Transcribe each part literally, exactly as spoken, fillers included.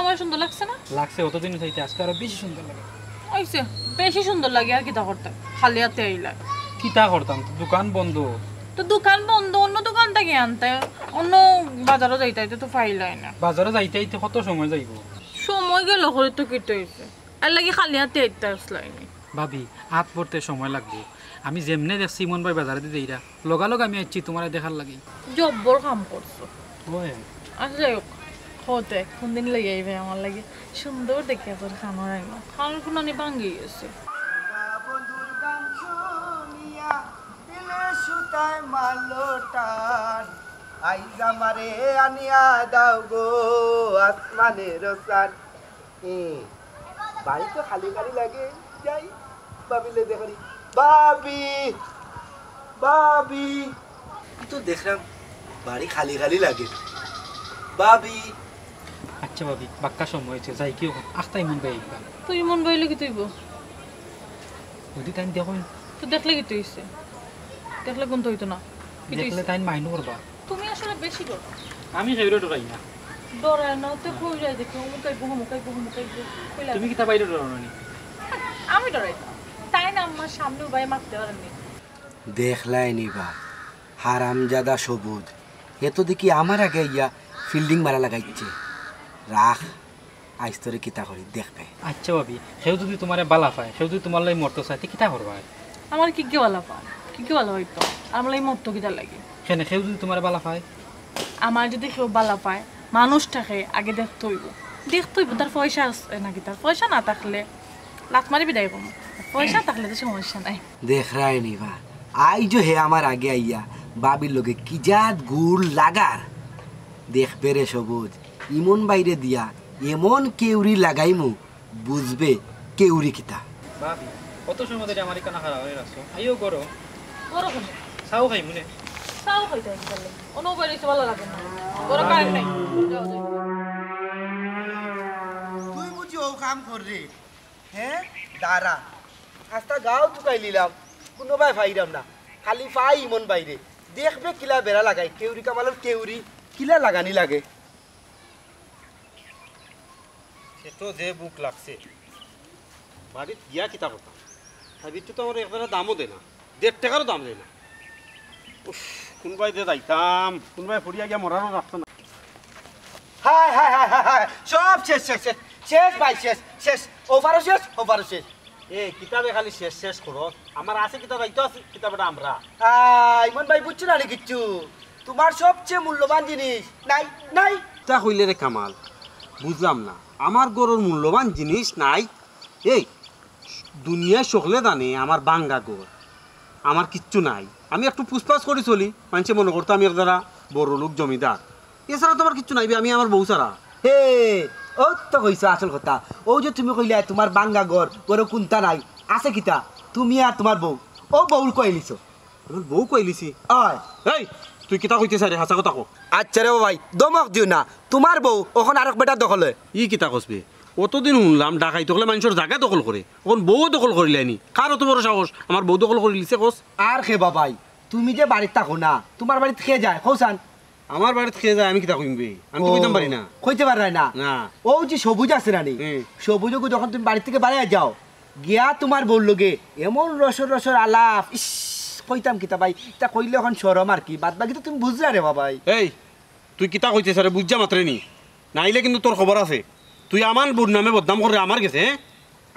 আমার সুন্দর লাগছে না? লাগছে, অতদিন চাইতে আজকে আরো বেশি সুন্দর লাগে। অইছে, বেশি সুন্দর লাগে। আর কিতা করতাম, খালি হাতে আইলা। কিতা করতাম, তো দোকান বন্ধ। তো দোকান বন্ধ, অন্য দোকান থাকি আনতে, অন্য বাজারও যাইতে আইতে তো পাইলাই না। বাজারে যাইতে আইতে কত সময় যাইবো? সময় গেল করে তো কিতা অইছে, আর লাগি খালি হাতে আইতে আসলাইনি। ভাবি, আত ভরতে সময় লাগবো। আমি যেমনে দেখছি ইমন ভাই বাজারে দি যাইরা, লগালগ আমি আইছি তোমারে দেখার লাগি। জব্বর কাম করছো। ওই, আচ্ছা, যাই হোক, হতে কোন দিন লই আইবে আমার লাগি? সুন্দর দেখি আবার খানোর আইনো, খানোর কোনো নি ভাঙ্গি গেছে। বন্ধুর গান শুনিয়া দিলে সুতায় মারলো টান। আইজ আমারে আনিয়া দাও গো আসমানের চান। এ, বাড়ি তো খালি খালি লাগে, যাই ভাবিলে দেখারি। ভাবি, ভাবি, আমি তো দেখলাম বাড়ি খালি খালি লাগে। ভাবি। আচ্ছা ভাবি, বাক্কা সময় হয়েছে, যাই কি হোক, আখতা ইমন ভাই আইবা। তুই ইমন ভাই লাগি তুইব? যদি তাই দেখো, তো দেখলে কিতা অইছে? দেখলে গুনতে হইতো না? কিতা দেখলে অইছে? তাই মাইন্ড করবা। তুমি আসলে বেশি ডরো। আমি কেউরে ডরাই না। ডরায় না, তো কই যায় দেখো, অমুক আইবো, অমুক আইবো, অমুক আইবো, কইলা। তুমি কিতা বাইরে ডরাও না নি? আমি ডরাই না। তাই না, আমার সামনে উবাই মারতে পারেননি। দেখলাই নি বা, হারামজাদা সবুজ, এ তো দেখি আমার আগে আইয়া ফিল্ডিং মারা লাগাইছে। রাখ, আইজ তোরে কিতা করি দেখবে। আচ্ছা ভাবি, কেউ যদি তোমারে বালা পায়, কেউ যদি তোমার লাগি মরতো চায়, তে কিতা করবা? আমার কি কি বালা পায়? কি কি বালা হইতো? আমার লাগি মরতো কিতা লাগি? কেনে, কেউ যদি তোমারে বালা পায়? আমার যদি কেউ বালা পায়, মানুষটাকে আগে দেখতে হইব। দেখতে হইব তার পয়সা আছে নাকি, তার পয়সা না থাকলে লাত মারি বিদায় করবো। পয়সা থাকলে তো সমস্যা নাই। দেখরায় নি বা, আইজও হে আমার আগে আইয়া ভাবির লগে কি জাত গুড় লাগার। দেখবে রে সবুজ, ইমন বাইরে দিয়া এমন কেউরি লাগাইমু, বুঝবে কেউরি কিতা। ভাবি, কত সময় ধরে আমার এখানে খাড়া হয়ে রাখছো? আইও করো, বড় কোনো চাও খাই মনে। চাও খাইতে আইতে পারলে। অনো বাইরে হইতে ভালো লাগে না। বড় কারেন্ট নাই। যাও, যাও। তুই বুঝি ও কাম কর রে? হ্যাঁ, দাঁড়া, আস্তা গাও তুকাই নিলাম, কোনো বায় ফাইরাম না, খালি ফাই ইমন বাইরে। দেখবে কিলা বেড়া লাগাই, কেউরি কামালর কেউরি কিলা লাগানি লাগে। সে তো যে ভুক লাগছে, বাড়িত গিয়া কিতা করতাম? তাই বিট্টু তো আমার একবারে দামও দেয় না, দেড় টাকারও দাম দেয় না। উফ, কোনবায় যে যাইতাম, কোনবায় পড়িয়া গিয়া মরারও রাখতো না। হায় হায় হায় হায় হায়, সব শেষ, শেষ, শেষ, শেষ ভাই, শেষ, শেষ, ওভারও শেষ, ওভারও শেষ। এ কিতাবে খালি শেষ শেষ করো, আমার আছে কিতাব, এই তো আছে কিতাব, এটা আমরা। আহ, ইমন ভাই, বুঝছো না রে কিচ্ছু? তোমার সবচেয়ে মূল্যবান জিনিস নাই, নাই। তা কইলে রে কামাল, বুঝলাম না, আমার ঘরর মূল্যবান জিনিস নাই। এই দুনিয়ার সকলে জানে আমার ভাঙ্গা ঘর, আমার কিচ্ছু নাই। আমি একটু পুসপাস করি চলি, মানষে মনে করতো আমি একদারা বড় লোক জমিদার। এছাড়া তো আমার কিচ্ছু নাই বে, আমি আমার বউ ছাড়া। হে, ও তো কইছো আসল কথা। ও যে তুমি কইলে তোমার ভাঙ্গা ঘর, ঘরো কুন্তা নাই, আছে কিতা? তুমি আর তোমার বউ। ও বউর কইলিছো। আমার বউ কইলিছি। অয়। এই, তুই কিতা কইতে চাইরে? হাছা কথা কো। আচ্ছা রে ভাই, ধমক দিও না। তোমার বউ অখন আরক বেটার দখলে। ই কিতা কস বে? অতদিন হুনলাম ডাকাইত অকলে মানষর জাগা দখল করে, অখন বউও দখল করিলাইনি। কার অত বড় সাহস আমার বউ দখল করিলিছে কস? আর কে বা ভাই, তুমি যে বাড়িত থাকো না, তোমার বাড়িত কে যায় কওছান? আমার বাড়িত কে যায় আমি কিতা কইম বে? আমি তো কইতাম পারি না। কইতে পাররায় না? না। ও যে সবুজ আছে না নি? হুম। সবুজ ওগু যখন তুমি বাড়ি থাকি বাড়াইয়া যাও, গিয়া তোমার বউর লগে এমন রসর রসর আলাপ, ইস, কইতাম কিতা ভাই, ইতা কইলে অখন শরম আর কি, বাদ বাকি তো তুমি বুঝরায় রে বা ভাই। এই, তুই কিতা কইতে চাইরে বুঝা মাতরে নি, নাইলে কিন্তু তোর খবর আছে। তুই আমার বউর নামে বদনাম কররে আমার গেছে, হ্যাঁ?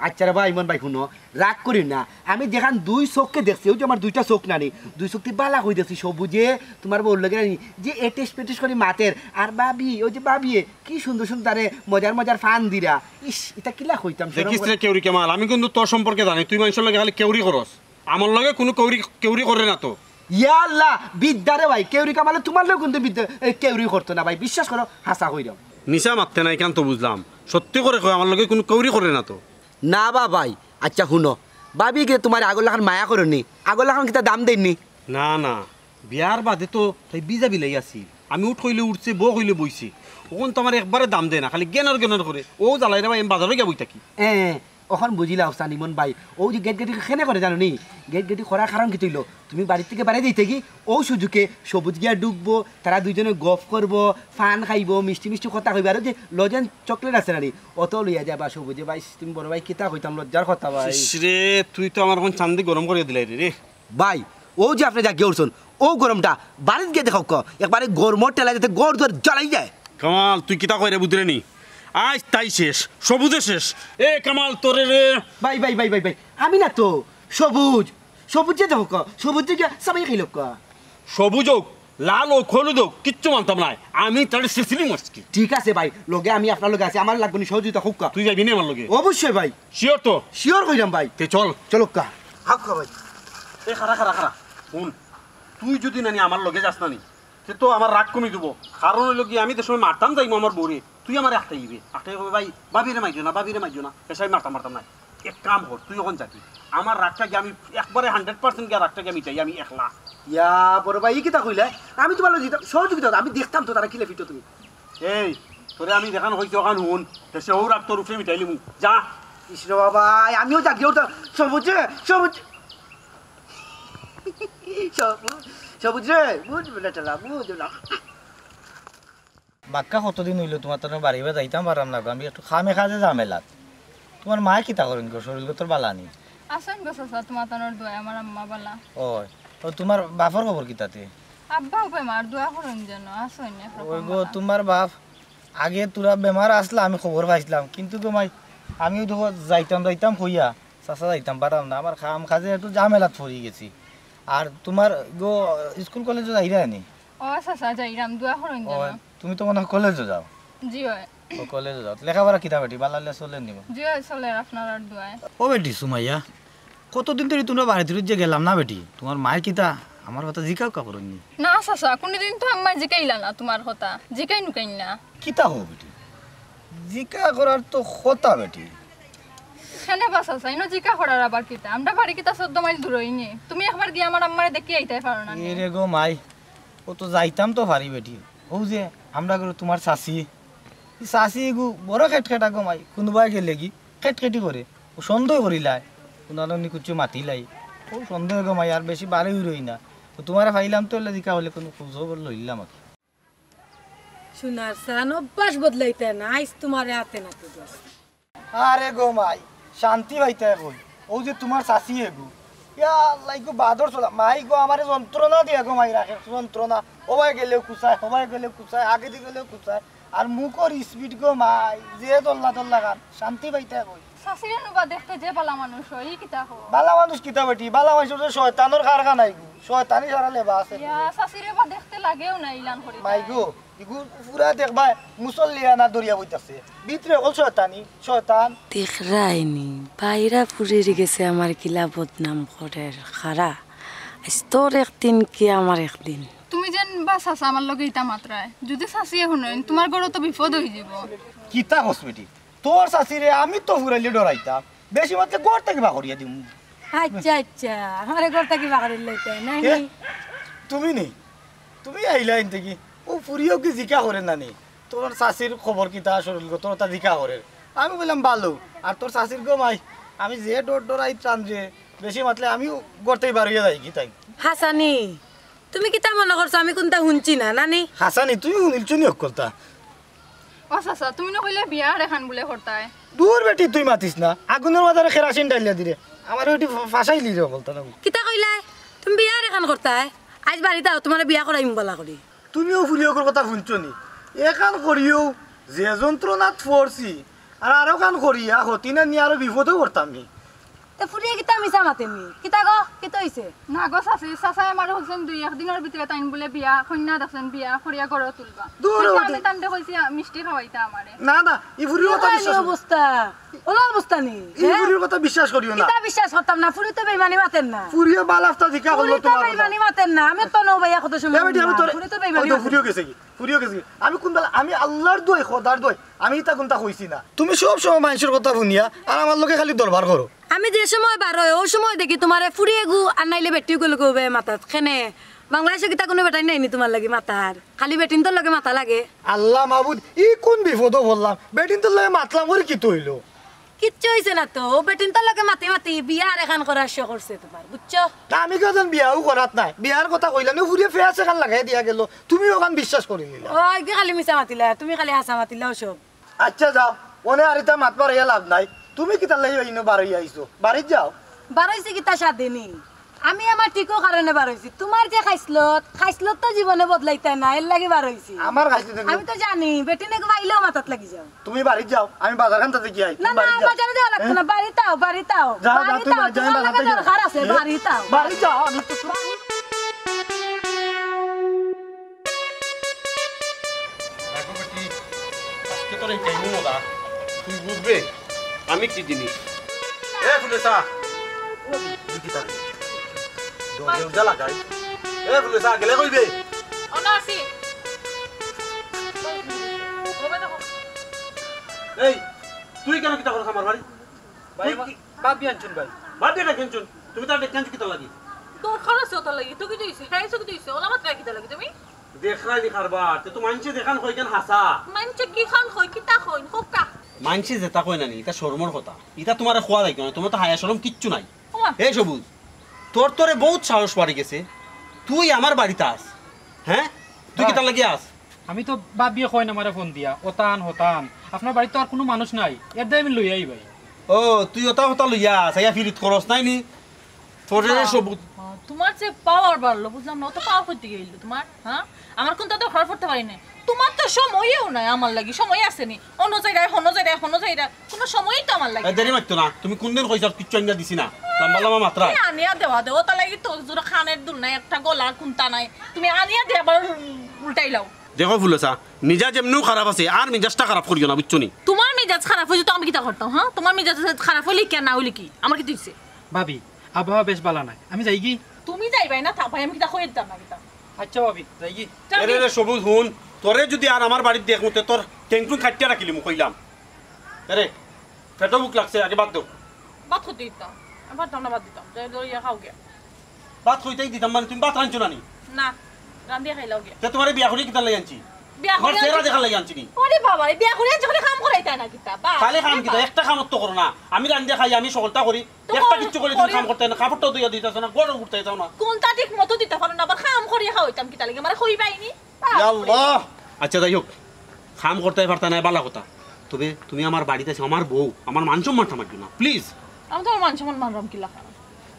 আচ্ছা রে ভাই, ইমন ভাই, হুনো, রাগ করিও না। আমি যেখান দুই চোখে দেখছি, ওই যে আমার দুইটা চোখ না নি, দুই চোখদি বালা কই দেখছি, সবুজে তোমার বউর লগে না নি, যে এটেস পেটেস করি মাতের, আর ভাবি, ওই যে ভাবিয়ে, কি সুন্দর সুন্দর তারে মজার মজার ফান দিরা। ইস, ইতা কিলা কইতাম, শরম দেখিস করে। রে কেউরি কামাল, আমি কিন্তু তোর সম্পর্কে জানি, তুই মানষর লগে খালি কেউরি করস। আমার লগে কুনু কেউরি, কেউরি করে না তো। ইয়া আল্লাহ, বিদ্যা রে ভাই, কেউরি কামালে তোমার লগে কিন্তু বিদ্যা, এ, কেউরি করতো না ভাই, বিশ্বাস করো, হাছা কইরাম। মিছা মাততে না, ইখান তো বুঝলাম। সত্যি করে কয়, আমার লগে কুনু কেউরি করে না তো। না বা ভাই, আচ্ছা হুনো, ভাবি কিতা তোমার আগর লাখান মায়া করইন নি? আগর লাখান কিতা দাম দেইন নি? না, না, বিয়ার বাদে তো তাই বিজা বিলাই আছিল। আমি উঠ কইলে উঠছে, বও কইলে বইছে। অখন তো আমার একবারে দাম দেয় না, খালি গেনর গেনর করে। ও জ্বালায় রে ভাই, আমি বাজারো গিয়া বই থাকি। হ্যাঁ, অখন বুঝিলাও সানিমন ভাই, অউ যে গেট গেটি কেনে করে জানো নি? গেট গেটি করার কারণ কিতা অইলো? তুমি বাড়ির থাকি বারে যাইতায় কি, অউ সুযোগে সবুজ গিয়া ঢুকবো, তারা দুইজনে গফ করবো, পান খাইবো, মিষ্টি মিষ্টি কথা কইবা, আর অউ যে লজেন্স চকলেট আছে না নি, অত লইয়া যাবা সবুজে। ভাই, তুমি বড় ভাই কিতা কইতাম, লজ্জার কথা ভাই। ইস রে, তুই তো আমার অখন চান্দি গরম করিয়া দিলায় রে। ভাই, অউ যে আপনে জাগিয়া উঠছইন, অউ গরমটা বাড়িত গিয়া দেখাউক্কা, একবারে গরমর ঠেলায় যাতে ঘর দুয়ার জ্বালাই যায়। কামাল, তুই কিতা কইরে বুঝরে নি? আইজ তাই শেষ, সবুজে শেষ। এ কামাল, তোরে রে। ভাই, ভাই, ভাই, ভাই, ভাই, আমি না তো, সবুজ। সবুজে দেখাউক্কা, সবুজে গিয়া সাবাই খাইলাউক্কা। সবুজ অউক, লাল অউক, হলুদ অউক, কিচ্ছু মানতাম নায়। আমি তারে সিসিলি মারছি। ঠিক আছে ভাই, লগে আমি আপনার লগে আছি, আমার লাগবো নি সহযোগিতা করউক্কা। তুই যাইবি নি আমার লগে? অবশ্যই ভাই। শিওর তো? শিওর কইরাম ভাই। তে চল। চলউক্কা। আউক্কা ভাই। এ খাড়া, খাড়া, খাড়া। হুন, তুই যুদি নানি আমার লগে যাস না নি, তে তো আমার রাগ কমি দিবো। কারণ অইলো কি, আমি যে সময় মারতাম যাইমু আমার বউরে, তুই আমারে আটকাইবে। আটকাই কইবে, "ভাই, ভাবিরে মাইরো না, ভাবিরে মাইরো না।" এসাই মারতাম, মারতাম নায়। এক কাম কর, তুই অখন যাবি। আমার রাগটা কি আমি একবারে হান্ড্রেড পার্সেন্ট গিয়া রাগটা কি আমি চাই, আমি একলা। ইয়া, বড় ভাই, ই কিতা কইলায়? আমি তুমার লগে দিতাম, সহযোগিতা করতাম, আমি দেখতাম তো তারা কিলা ফিটো তুমি। এই, তোরে আমি যেখান কইছি অখান হুন, তে সে অউ রাগ তোর উপরে মিটাইলিমু। যা। ইস রে বাবা, আমিও জাগিয়া উঠতাম। সবুজে, সবুজ। সবুজ, সবুজ রে, বুঝবে না ঠেলা, বুঝবে না। বাক্কা কতদিন অইলো তুমার তানর বাড়ি বা যাইতাম পাররাম না গো, আমি একটু কামে কাজে ঝামেলাত। তুমার মায় কিতা করইন গো, শরীল গতর বালা নি? আছইন গো চাচা, তুমার তানর দোয়ায় আমার আম্মা বালা। অয়, ও তুমার বাফর খবর কিতা তে? আব্বাও বেমার, দোয়া করইন যেন, আছইন একরকম অয় গো, বালা। তুমার বাফ আগে থুড়া বেমার আছলা, আমি খবর পাইছলাম, কিন্তু গো মাই, আমিও দেখো যাইতাম যাইতাম কইয়া, চাচা যাইতাম পাররাম না, আমার কাম কাজে একটু ঝামেলাত পড়ি গেছি। আর তুমার গো স্কুল কলেজো যাইরায় নি? ও চাচা, যাইরাম, দোয়া করইন ও, যেন। তুমি তো মনে অয় কলেজো যাও? জি অয়। ও কলেজো যাও। লেখাপড়া কিতা বেটি, বালা লে চলে নিব? জি অয়, চলের আপনারার দোয়ায়। ও বেটি সুমাইয়া, কতদিন ধরি তুমরা বাড়িত যে গেলাম না বেটি, তুমার মায় কিতা আমার কথা জিকাও কা করইন নি? না চাচা, কুনুদিন তো আম্মায় জিকাইলা না তুমার কথা, জিকাইন উকাইন না। কিতা কও বেটি? জিকা করার তো কথা বেটি। কেনে বা চাচা, ইনো জিকা করার আবার কিতা? আমরার বাড়ি কিতা চৌদ্দ মাইল দূরই নি? তুমি একবার গিয়া আমার আম্মারে দেখিয়া আইতায় পারো না নি? এরে গো মাই, ও তো যাইতাম তো পারি বেটি। অউ যে আমরার ঘরো তুমার চাচি, ই চাচি এগু বড় খেটখেটা গো মাই, কুনুবায় গেলেগি খেটখেটি করে, ও সন্দেহ করিলায়, কুনানো নি কুচ্ছু মাতিলাই, ও সন্দেহ গো মাই, আর বেশি বাড়ি উড়ই না। ও তুমারে পাইলাম তো অইলে জিকা অইলে কুনু খোঁজ খবর লইলাম আর কি। সোনার চান অভ্যাস বদলাইতায় না, আইজ তুমারে আতে নাতে ধরছি। আরে গো মাই, শান্তি পাইতায় কই? অউ যে তুমার চাচি এগু। ইয়া আল্লাহ, ইগু বাদর চলা। মাই গো, আমারে যন্ত্রণা দিয়া গো মাই রাখে, যন্ত্রণা। অবায় গেলেও কুচায়, অবায় গেলেও কুচায়, আগেদি গেলেও কুচায়। আর মুখর স্পিড গো মাই, যে দল্লা দল্লা গান, শান্তি পাইতায় কই? চাচিরে নু বা দেখতে যে বালা মানুষ অয়, ই কিতা কও? বালা মানুষ কিতা বেটি? বালা মানুষ অইলে শয়তানর কারখানা ইগু। শয়তানি সারা লেবাস এর। ইয়া, চাচিরে বা দেখতে লাগেও না ইলান করি মাই তাই। গো, ইগু পুরা দেখবায় মুসল্লিয়ানা দরিয়া বইতাছে। ভিতরে অকল শয়তানি, শয়তান। দেখরায়নি, বাইরা ফুরির গেছে আমার কিলা বদনাম করের, খারা। আইজ তোর একদিন কি আমার একদিন। তুমি যেন বা চাচা আমার লগে ইতা মাতরায়। যুদি চাচিয়ে হুনইন, তুমার ঘরো তো বিপদ অইযিবো। কিতা কস বেটি? তোর চাচিরে আমি তো ফুরাইলে ডরাইতাম। বেশি মাতলে ঘর থাকি বার করিয়া দিমু। আইচ্ছা, আইচ্ছা, আমারে ঘর থাকি বার করিলাইতায় নায় নি? তুমি নি? তুমি আইলা ইন থাকি? অউ ফুরিও কি জিকা করের না নি? তোর চাচির খবর কিতা, শরীল গতর অতা জিকা করের। আমি কইলাম, "বালা।" আর তোর চাচির গো মাই, আমি যে ডর ডরাইতাম যে, বেশি মাতলে আমিও ঘর থাকি বার অইয়া যাইগি তাই। হাছানি, তুমি কিতা মনো করছো আমি কুনতা হুনছি না, না নি? হাছানি, তুমি হুনছো নি অকলতা? ও চাচা, তুমি নু কইলে বিয়া আরেকখান বুলে করতায়। দুর বেটি, তুই মাতিস না। আগুনর মাঝে কেরাসিন ঢালিয়া দিরে। আমারে অটি ফা-, ফাঁসাইলি রে অকলতা না। কিতা কইলায়? তুমি বিয়া আরেকখান করতায়? আইজ বাড়িত আও, তুমারে বিয়া করাইমু বালা করি। তুমিও ফুরিওগুর কথা হুনছো নি? এখান করিও যে যন্ত্রণাত পড়ছি, আর আরোখান করিয়া হতি না নি আরো বিপদো পড়তাম নি। তে ফুরিয়ে কিতা মিছা মাতের নি? কিতা গো? কিতা অইছে? না গো চাচি, চাচায় আমারে কইছইন দুই এক দিনর ভিতরে তাইন বুলে বিয়া, কইন্যা দেখছইন, বিয়া করিয়া ঘরো তুলবা। দুর কইছে, বেটি। আমি তানরে কইছি, আ, মিষ্টি খাওয়াইতা আমারে। না, না, ই ফুরির কথা কিতা বিশ্বাস নি অবস্থা? অলা অবস্থা নি? ই ফুরির কথা বিশ্বাস করিও না। কিতা বিশ্বাস করতাম না? ফুরি তো বেইমানি মাতের না। ফুরিয়ে বালা আফতা জিকা করলো ফুরি তো তুমার কথা। বেইমানি মাতের না। আমি তো নবাইয়া কত সময় এ বেটি, আমি হুনলাম। তোরে ফুরি তো বেইমানি মাতের না। ফুরিও গেছে কি? ফুরিও গেছে কি? আমি কুন বেলা, আমি আল্লার দোয়াই, খোদার দোয়াই, আমি ইতা কুনতা কইছি না। তুমি সব সময় মানষর কথা হুনিয়া আর আমার লগে খালি দরবার করো। আমি যে সময় বার অই, অউ সময় দেখি তুমারে ফুরিয়ে গু আর নাইলে বেটি গু লগে মাতাত। কেনে? বাংলাদেশো কিতা কুনু বেটাইন নাই নি তুমার লাগি মাতার? খালি বেটিন্তর লগে মাতা লাগে। আল্লা মাবুদ, ই কুন বিপদো পড়লাম? বেটিন্তর লগে মাতলাম করি কিতা অইলো? কিচ্ছু অইছে না তো, ও বেটিন্তর লগে মাতি মাতি বিয়া আর এখান করার শো করছে তুমার, বুঝছো? না, আমি কিয়জন বিয়াও করাত নায়, বিয়ার কথা কইলাম, ও ফুরিয়ে ফেয়াস এখান লাগাই দিয়া গেল, তুমি ওখান বিশ্বাস করি নিলা। ওই কি খালি মিছা মাতিলা, তুমি খালি হাছা মাতিলাও সব। আচ্ছা যাও, অনে আর ইতা মাত বাড়াইয়া লাভ নাই। তুমি কিতার লাগি ইনো বারইয়া আইছো? বাড়িত যাও। বারইছি কিতা সাদে নি? আমি আমার ঠিকও কারণে বারইছি। তুমার যে খাইছলত, খাইছলত তো জীবনে বদলাইতা না, এর লাগি বারইছি। আমার খাইছলত নি? আমি তো জানি, বেটিনে গো পাইলেও মাথাত লাগি যাও। তুমি বাড়িত যাও, আমি বাজার খান তাতে গিয়া আই। না, তুমি না, বাড়িত যাও। বাজারে যাওয়া লাগতো না, বাড়িত আও, বাড়িত আও। যাও, যাও, বাড়িত তুমি আও, বাড়িত যাও, তুমার আমি লগে বাজার দরকার আছে, যাই। বাড়িত আও। বাড়িত যাও, আমি তো দেখো বেটি, আজকে তোর এই টাইমে মজা, তুই বুঝবে আমি কি জিনিস। এ ফুলেসা, তুই কি তার দরজা উজা লাগাই। এ ফুলেসা, গেলে কইবে? অনো আছি। এই, তুই কেন কিতা করছ আমার বাড়ি? ভাই, তুই কি বাদ দিয়ে আনছুন ভাই। বাদ দিয়ে আনছুন। তুমি তার ডেকে আনছো কিতা লাগি? দরকার আছে ওটা লাগি। তো কি দিছে? হ্যাঁ, এসে কি দিছে? ওলা মাত্র কিতা লাগি তুমি? দেখরায় নি কারবার, তে তো মানষে যেখান কয় কেন হাছা। মানষে কি খান কয়, কিতা কয়, কোকা? মানষে যেটা কয় না নি, ইটা শরমর কথা। ইটা তুমারে কওয়া যাইতো না, তুমার তো হায়া শরম কিচ্ছু নাই। ওমা। এই সবুজ, তোর তোরে বহুত সাহস বাড়ি গেছে, তুই আমার বাড়িত আস, হ্যাঁ? তুই ভাই। কিতার লাগি আস? আমি তো ভাবিয়ে কইন আমারে ফোন দিয়া, ওতান হতান, আপনার বাড়িত তো আর কুনু মানুষ নাই, এর দায় আমি লই আই ভাই। ও, তুই ওতা হতা লইয়া আস, আইয়া ফিরিত খরচ নাই নি? তোরে রে বাহ, সবুজ। বাহ, তুমার যে পাওয়ার বাড়লো, বুঝলাম না, অত পাওয়ার করতে গেল তুমার, হ্যাঁ? আমার কুনতা দরকার পড়তে পারি না। তুমার তো সময়ও নাই আমার লাগি, সময় আছে নি? অনো যাইরায়, হনো যাইরায়, হনো যাইরায়, কুনু সময়ই তো আমার লাগি এ, দেরি নাই। মারতো না, তুমি কুনদিন কইছো আর কিচ্ছু আনিয়া দিছি না, লম্বা লম্বা মাত্রা। তুমি আনিয়া দেওয়া দেও, তার লাগি তো জোড়া কানের দুল নাই, একটা গলার কুনতা নাই, তুমি আনিয়া দিয়ে আবার উল্টাইলাও। দেখো ফুলেসা, মিজাজ এমনেউ খারাপ আছে, আর মিজাজটা খারাপ করিও না, বুঝছো নি? তুমার মিজাজ খারাপ অইছে তো আমি কিতা করতাম, হ্যাঁ? তুমার মিজাজ খারাপ অইলে কি আর না অইলে কি? আমার কিতা অইছে? ভাবি, আবহাওয়া বেশ ভালা নায়, আমি যাইগি। তুমি যাইবায় না, থাকবায়, আমি কিতা কই দিতাম না কিতা? আচ্ছা ভাবি, যাইগি। যাও এরে কি? রে সবুজ, হুন, তোরে যদি আর আমার বাড়িত দেখমু, তে তোর ঠেং টুং কাটিয়া রাখিলিমু কইলাম। এরে, পেটো ভুক লাগছে, আগে ভাত দেও। ভাত কই দিতাম? আমি পারতাম না ভাত দিতাম। যাই ধরিয়া খাও গিয়া। ভাত কইতাই দিতাম মানে তুমি ভাত রানছো না নি? না, রান্ধিয়া খাইলাও গিয়া। তে তুমারে বিয়া করি কিতার লাগি আনছি? বিয়া তুমার করি চেহারা আনছি দেখার লাগি আনছি নি? ওরে বাবা রে, বিয়া করি আনছি, খালি কাম করাইতায় না কিতা? বাহ, খালি কাম রে কিতা? বাবা। একটা কাম তো করো না। আমি রান্ধিয়া খাই, আমি সকলটা করি। তো একটা কর-, কিচ্ছু করি তুমি করি। কাম করতায় না, কাপড়টাও ধুইয়া দিতাছো না, গড় উঠতায় চাও না। কুনতা ঠিক মতো দিতা পারো না, আবার কাম করিয়া খাওয়াইতাম কিতার লাগি? আমারে কইবায় নি? বাপ রে। আল্লাহ। আচ্ছা, যাই হোক, কাম করতায় পারতায় নায়, ভালা কথা। তবে তুমি আমার বাড়িত আছো, আমার বউ, আমার মান সম্মানটা মারিও না, please। আমি তুমার মান সম্মান মাররাম কিলা?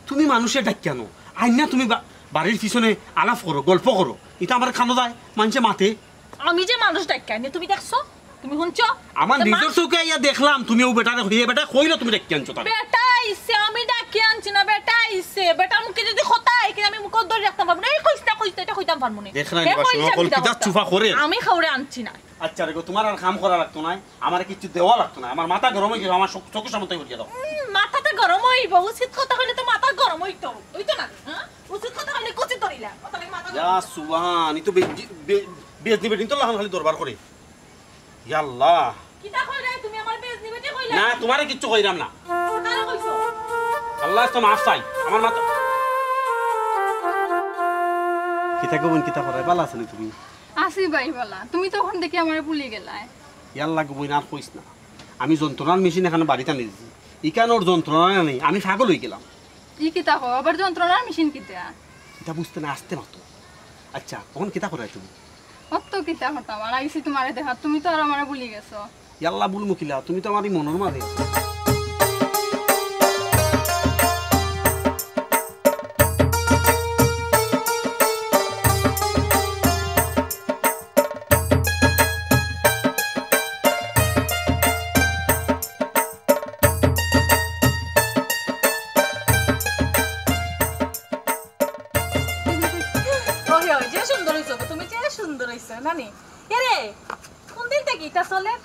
তুমি মানুষরে ডাকিয়া আনো, আইনা তুমি বা-, বাড়ির পিছনে আলাপ করো, গল্প করো, ইটা আমার কানো যায়, মানষে মাতে। আমি যে মানুষ ডাকিয়া আনি, তুমি দেখছো? তুমি হুনছো? আমার তো নিজর মানুষ চউখে আইয়া দেখলাম, তুমি অউ বেটারে কইয়া, বেটায় কইলো তুমি ডাকিয়া আনছো তারে। বেটা আইছে, আমি ডাকিয়া আনছি না, বেটা আইছে। বেটার মুখে যদি কথা আয়, কি আমি মুখ ধরি রাখতাম পারমু না। এই কইস না, কইস না, ইটা কইতাম পারমু না। দেখরায় নি, এ বা কইস না, সময় কল কিতা কিতা কথা। চুফা করের। আমি কাউরে আনছি না। আচ্ছা রে গো, তুমার আর কাম করা লাগতো নায়, আমারে কিচ্ছু দেওয়া লাগতো নায়। আমার মাথা গরম অই গেছে, আমার চোখ-, চোখের সামনে তাই করিয়া দাও। উম, মাথা তো গরম অইবো, উচিত কথা কইলে তো মাথা গরম অইতো, অইতো না? হ্যাঁ? উচিত কথা কইলে কুচিত ধরিলা, কথা লাগে মাথা গরম ইয়া অইতো। সুবহান, ই তো বে-, বে-, বেজনি বেটিন্তর লাখান খালি দরবার করে। ইয়া আল্লাহ। কিতা কইরায় তুমি? আমারে বেজনি বেটি কইলা? না, তুমারে কিচ্ছু কইরাম না। কারে কইছো? আল্লাহ, তো মাফ চাই, আমার মাথা। কিতা গো বইন, কিতা করায়? ভালা আছো নি তুমি? আছি ভাই ভালা, তুমি তো অখন দেখি আমারে ভুলি গেলায়। ইয়াল্লা গো বইন, আর কইস না। আমি যন্ত্রণার মেশিন এখানো বাড়িত আনি দিছি, ইখানোর যন্ত্রণা নাই, আমি পাগল অই গেলাম। ই কিতা কও, আবার যন্ত্রণার মেশিন কিতা? ইটা বুঝতে না, আস্তে মাতো। আচ্ছা, অখন কিতা করায় তুমি? অত কিতা করতাম, আর আইছি তুমারে দেখাত, তুমি তো আর আমারে ভুলি গেছো। ইয়াল্লা, ভুলমু কিলা, তুমি তো আমার ই মনর মাঝে আছো। ওই, ওই, যে সুন্দর অইছো গো, তুমি যে সুন্দর অইছো, নানি। এরে, কুনদিন থাকি ইতা চলের?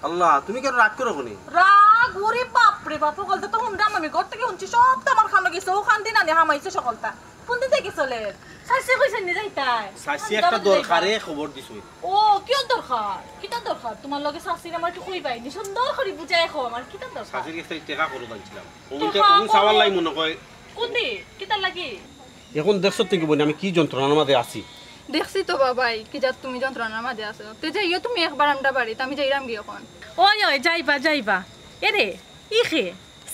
আল্লাহ, তুমি কেনে রাগ করো কেনে? রাগ, ওরে বাপ রে বাপ, হকলতা তো হুনরাম আমি, ঘর থাকি হুনছি, সব তো আমার কানো গেছে, অউ কান্দি নানি হামাইছে হকলতা। কুনদিন থাকি চলের? চাচি কইছইন নি যাইতায়? চাচি একটা দরকারে খবর দিছইন। ও, কিয়র দরকার? কিতার দরকার? তুমার লগে চাচির আমার একটু কইবায় নি, সুন্দর করি বুঝাইয়া কও আমার, কিতার দরকার? চাচির গেছ থাকি টেকা খরচ আনছিলাম। অউ টেকা ইটা, অউ খরচ? চাওয়ার লাগি মনো কয়। কুনদিন? কিতার লাগি? অখন দেখছো তো কি বইন, আমি কি যন্ত্রণার মাঝে আছি। দেখছি তো বাবাই, কি জাত তুমি যন্ত্রণার মাঝে আছো। তে যাইও তুমি একবার আমরার বাড়িত, আমি যাইরাম গি অখন। ওই, ওই, যাইবা, যাইবা। এরে, ই খে,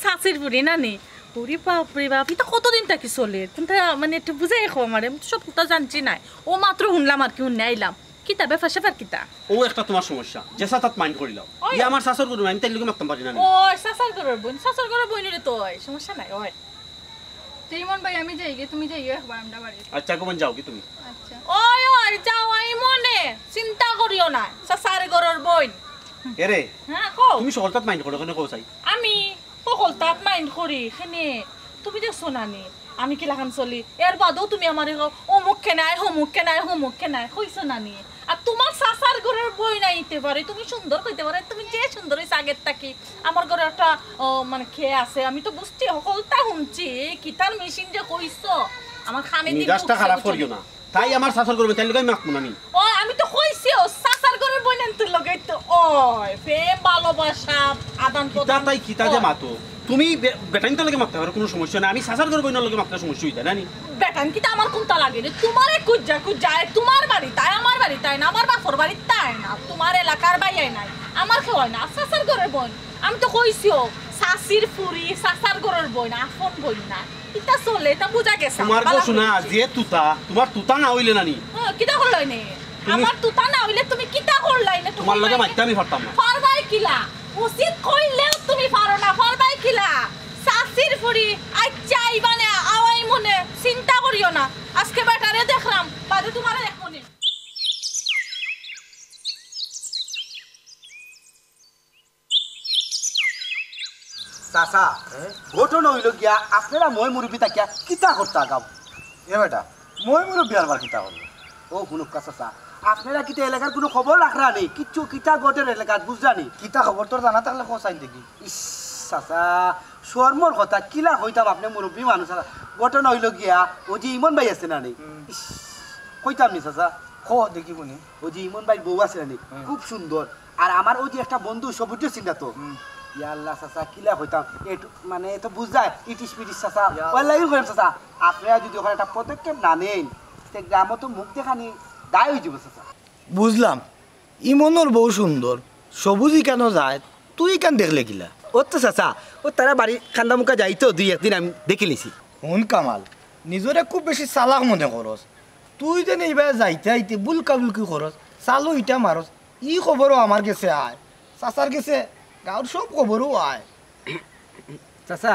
চাচির ফুড়ি নানি? ওরে বাপ রে বাপ, ইতা কতদিন থাকি চলের? কুনটা মানে একটু বুঝাই কও আমারে, আমি তো সব কথা জানছি নায়। অউ মাত্র হুনলাম আর কি, হুনিয়া আইলাম। কিতা ব্যাপার স্যাপার কিতা? অউ একটা তুমার সমস্যা, যে চাচাত mind করিলাও। ওই। ই আমার চাচার ঘরর বইন, আমি তাইর লগে মাততাম পারি না নি। ওই চাচার ঘরর বইন, চাচার ঘরর বইন অইলে তো অয়, সমস্যা নাই, অয়। তে ইমন ভাই, আমি যাইগি, তুমি যাইও একবার আমরার বাড়ি। আচ্ছা, কখন যাওগি তুমি? আচ্ছা। ওই, ওই, যাও, আমি মনে, চিন্তা করিও না, চাচার ঘরর বইন। এরে, হ্যাঁ, কও। তুমি হকলতাত mind করো কেনে কও চাই? আমি হকলতাত mind করি, কেনে? তুমি দেখছো না নি, আমি কিলাখান চলি? এর বাদেও তুমি আমারে কও, অমুক কেনাই, হমুক কেনাই, হমুক কেনাই, কইছো না নি? আর তুমার চাচার ঘরর বইন আইতে পারে, তুমি সুন্দর কইতে পারে, তুমি যে সুন্দর অইছো আগের থাকি। আমার ঘরো একটা, ও, মানে, খে আছে, আমি তো বুঝছি, হকলতা হুনছি, কিতার মেশিন যে কইছো, আমার কানে দি মিজাজটা ঢুকছে, খারাপ বুঝছো করিও নি? না। তাই আমার চাচার ঘরর বইন, তাইর লগে আমি মাতমু না নি। ও, আমি তো কইছি, ও চাচার ঘরর বইন আনতে লগে তো, ওই, প্রেম, ভালোবাসা, আদান কিতা প্রদান। তাই কিতা যে ওই। মাতো? তুমি বে-, বেটাইন্তর লগে মাততে পারো, কুনু সমস্যা নাই। আমি চাচার ঘরর বইনর লগে মাততে সমস্যা অইতা না নি? বেটাইন কিতা আমার কুনটা লাগে নি? তুমারে খুজিয়া খুজিয়া, তুমার বাড়িত আয়, আমার বাড়িত আয় না, আমার বাপর বাড়িত আয় না, তুমার এলাকার ভাই আয় নাই, আমার কেউ আয় না, চাচার ঘরর বইন। আমি তো কইছি, ও, চাচির ফুড়ি, চাচার ঘরর বইন, আপন বইন না। ইতা চলে, ইতা বুঝা গেছে। তুমার গো ভালা শুনা, করে। যে তুতা, তুমার তুতা না অইলে না নি। হ্যাঁ, কিতা করলায় নে? তুমি আমার তুতা না অইলে তুমি কিতা করলায় নে? তুমার লগে মাততে আমি পারতাম না। পারবায় কিলা? উচিত কইলেও তুমি পারো না, পারবায় কিলা? চাচির ফুড়ি, আইচ্ছা, আইবা নে, আওয়াই মনে, চিন্তা করিও না। আজকে বেটারে দেখলাম, বাদে তুমারে দেখমু নে। চাচা, হ্যাঁ? ঘটনা অইলো গিয়া, আপনারা ময়-মুরব্বি থাকিয়া কিতা করতা গাও? এ বেটা, ময়-মুরব্বি আবার কিতা করবো? ও হুনুক্কা চাচা, আপনারা কিতা এলাকার কুনু খবর রাখরা নি? কিচ্ছু কিতা ঘটের এলাকাত বুঝরা নি? কিতা খবর তোর জানা থাকলে কও চাইন দেখি। ইস, চাচা, শরমর কথা, কিলা কইতাম, আপনে মুরব্বি মানুষ। চাচা, ঘটনা অইলো গিয়া, অউ যে ইমন ভাই আছে না নি? হুম। ইস, কইতাম নি চাচা? কও দেখি হুনি। অউ যে ইমন ভাইর বউ আছে না নি? হুম। খুব সুন্দর। আর আমার অউ যে একটা বন্ধু, সবুজ সিনহা তো। হুম। ইয়া আল্লাহ চাচা, কিলা কইতাম, একটু মানে এত বুঝায়, ইটিস পিটিস চাচা। ইয়া। ওই লাগি কইলাম চাচা, আপনারা যদি ওখানে একটা পদক্ষেপ না নেন, তে গ্রামো তো মুখ দেখানি দায় অই যাইবো চাচা। বুঝলাম, ইমনর বউ সুন্দর, সবুজ ইখানো যায়, তুই ইখান দেখলে কিলা? ও তো চাচা, ও তারা বাড়ি কান্দা মুখা যাইতো, দুই একদিন আমি দেখিলিছি। হুন কামাল, নিজরে খুব বেশি চালাক মনে করস। তুই যেন ইবায় যাইতে আইতে বুলকা বুলকি করস, চালো ইটা মারস, ই খবরও আমার গেছে আয়, চাচার গেছে গাউর সব খবরও আয়। চাচা,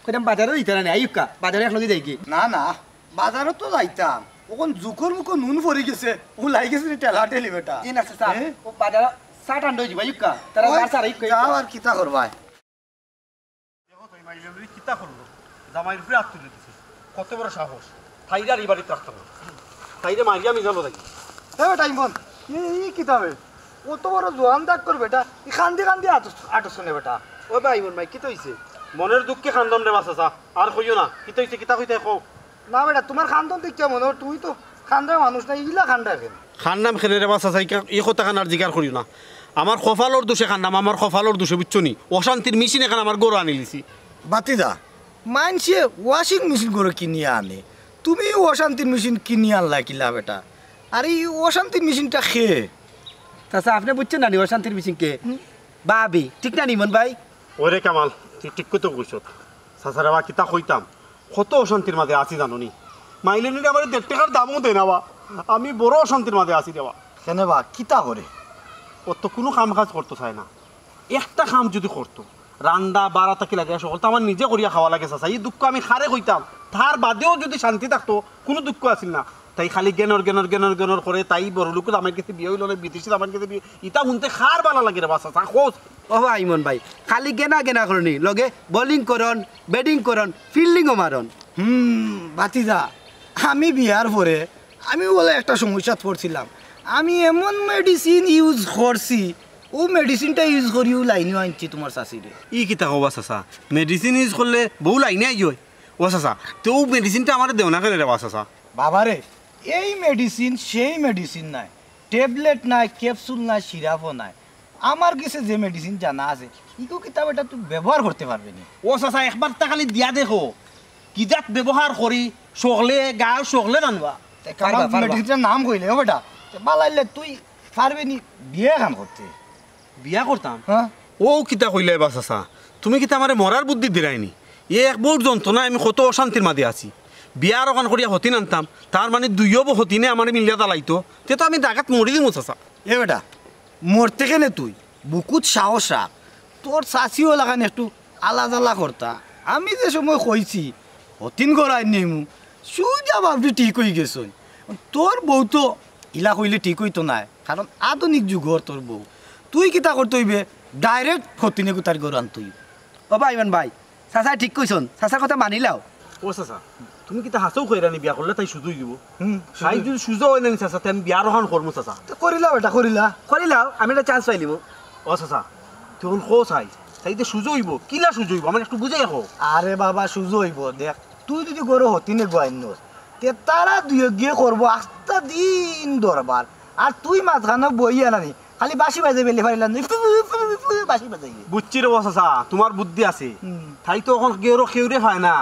কইরাম বাজারো যাইতা না নি, আইউক্কা, বাজারো একলগে যাইগি। না, না, বাজারো তো যাইতাম, অখন জুকর মুখো নুন পড়ি গেছে, উলাই গেছে নি ঠেলা ঠেলি বেটা। জি না চাচা, হ্যাঁ? ও বাজারো চা ঠান্ডা অই যাইবো, আইউক্কা, তারা ওই চা চা আইউক্কা। যাও আর কিতা করবায়? দেখো তো, এই মাইয়া লুই কিতা করলো? জামাইর উপরে আত তুলি দিছে। কত বড় সাহস! তাইরে আর ই বাড়িত রাখতাম না। তাইরে মারিয়া আমি জানো যাই। এ বেটা ইমন, ই, ই কিতা বে? অত বড় জোয়ান ডাক্তর বেটা, ই কান্দি কান্দি আটস-, আটস নে বেটা। ও ভাই ইমন ভাই, কিতা অইছে? মনের দুঃখে কান্দরাম রে বা চাচা, আর কইও না। কিতা অইছে, কিতা কইতায় কও। না বেটা, তুমার কান্দন দেখিয়া মনে অর, তুমি তো কান্দরা মানুষ না, ইলা কান্দরায় কেনে? কান্দরাম কেনে রে বা চাচা, ই কা-, ই কথাখান আর জিকার করিও না। আমার কপালর দোষে কান্দরাম, আমার কপালর দোষে, বুঝছো নি? অশান্তির মেশিন এখান আমার ঘরো আনিলিছি। বাতিজা, মাইনষে ওয়াশিং মেশিন ঘরো কিনিয়া আনে, তুমি অশান্তির মেশিন কিনিয়া আনলায় কিলা বেটা? আর ই অশান্তির মেশিনটা কে? চাচা, আপনে বুঝছইন না নি অশান্তির মেশিন কে? হুম। ভাবি, ঠিক না নি ইমন ভাই? ওরে কামাল, তুই ঠিক কথা কইছস। চাচা রে বা, কিতা কইতাম, কত অশান্তির মাঝে আছি জানো নি? মাইলেনিরে আমারে দেড় টেকার দামও দেয় না বা। আমি বড় অশান্তির মাঝে আছি রে বা। কেনে বা, কিতা করে? অর তো কুনু কাম কাজ করতো চায় না। একটা কাম যদি করতো, রান্দা বাড়া থাকি লাগে, হকলতা আমার নিজে করিয়া খাওয়া লাগে চাচা। ই দুঃখ আমি কারে কইতাম? তার বাদেও যদি শান্তি থাকতো, কুনু দুঃখ আছিল না। তাই খালি গেনর গেনর গেনর গেনর করে, তাই বড়লোক জামাইর গেছে বিয়া অইলো না, বিদেশি জামাইর গেছে বিয়া, ইতা হুনতে কার ভালা লাগে রে বা চাচা, কও। ও ভাই ইমন ভাই, খালি গেনা গেনা করনি, লগে bowling করন, batting করন, fieldingও মারন। হুম, বাতিজা, আমি বিয়ার পরে আমি বুলে একটা সমস্যাত পড়ছিলাম। আমি এমন medicine use করছি, অউ medicineটা use করিউ লাইনেও আনছি তুমার চাচিরে। ই কিতা কও বা চাচা? Medicine use করলে বউ লাইনে আইয়? ও চাচা, তে অউ medicineটা আমারে দেও না কেনে রে বা চাচা? বাবারে, এই medicine সেই medicine নায়, tablet নায়, capsule নায়, syrup-ও নায়। আমার গেছে যে medicine জানা আছে, ইগু কিতা বেটা তুই ব্যবহার করতে পারবে নি? ও চাচা, একবারতা খালি দিয়া দেখো, কি জাত ব্যবহার করি, সকলে, গাঁও সকলে জানবা। তে কামাল, পারবা, পারবা। Medicinetaর নাম কইলে, ও বেটা, তে বালাইলে তুই পারবে নি বিয়া কাম করতে? বিয়া করতাম? হ্যাঁ। ও কিতা কইলায় বা চাচা, তুমি কিতা আমারে মরার বুদ্ধি দিরায়নি? এ এক বউত যন্ত্রণায় আমি কত অশান্তির মাঝে আছি। বিয়ার অখান করিয়া হতিন আনতাম, তার মানে দুইও বউ হতিনে আমারে মিলিয়া জ্বালাইতো, তে তো আমি জাগাত মরি দিমু চাচা। এ বেটা, মরতে কেনে তুই? বুকুত সাহস রাখ। তোর চাচিও লাখান একটু আলা জ্বালা করতা। আমি যে সময় কইছি হতিন ঘর আইন নিমু, সুজা বাবরি ঠিক অইগেছইন। তোর বউ তো ইলা কইলে ঠিক অইতো নায়, কারণ আধুনিক যুগর তোর বউ। তুই কিতা করতে অইবে? Direct হতিনে গুতার ঘর আনতে অইবে। ও ভাই, ইমন ভাই, চাচায় ঠিক কইছইন, চাচার কথা মানিলাও। ও চাচা, তুমি কিতা হাছাউ কইরায়নি বিয়া করলে তাই সুজা অইযিবো? হুম, তাই সুজা। যদি সুজা অয় না নি চাচা, তে আমি বিয়ার অখান করমু চাচা। তে করিলাও বেটা, করিলা। করিলাও, আমি একটা chance পাইলিমু। ও চাচা, তুই অখন কও চাই, তাই তে সুজা অইবো, কিলা সুজা অইবো, আমারে একটু বুঝাইয়া কও। আরে বাবা, সুজা অইবো, দেখ, তুই যদি ঘরো হতিনে গুয়াইন নস, তে তারা দুইওগিয়ে করবো আস্তা দিন দরবার, আর তুই মাঝখানো বইয়া নানি, খালি বাঁশি বাজাইবে লেফারি লান, ফু, ফু, ফু, ফু, বাঁশি বাজাইবে। বুঝছি রে ও চাচা, তুমার বুদ্ধি আছে। হুম। তাই তো অখন কেউরে কেউরে পায় না,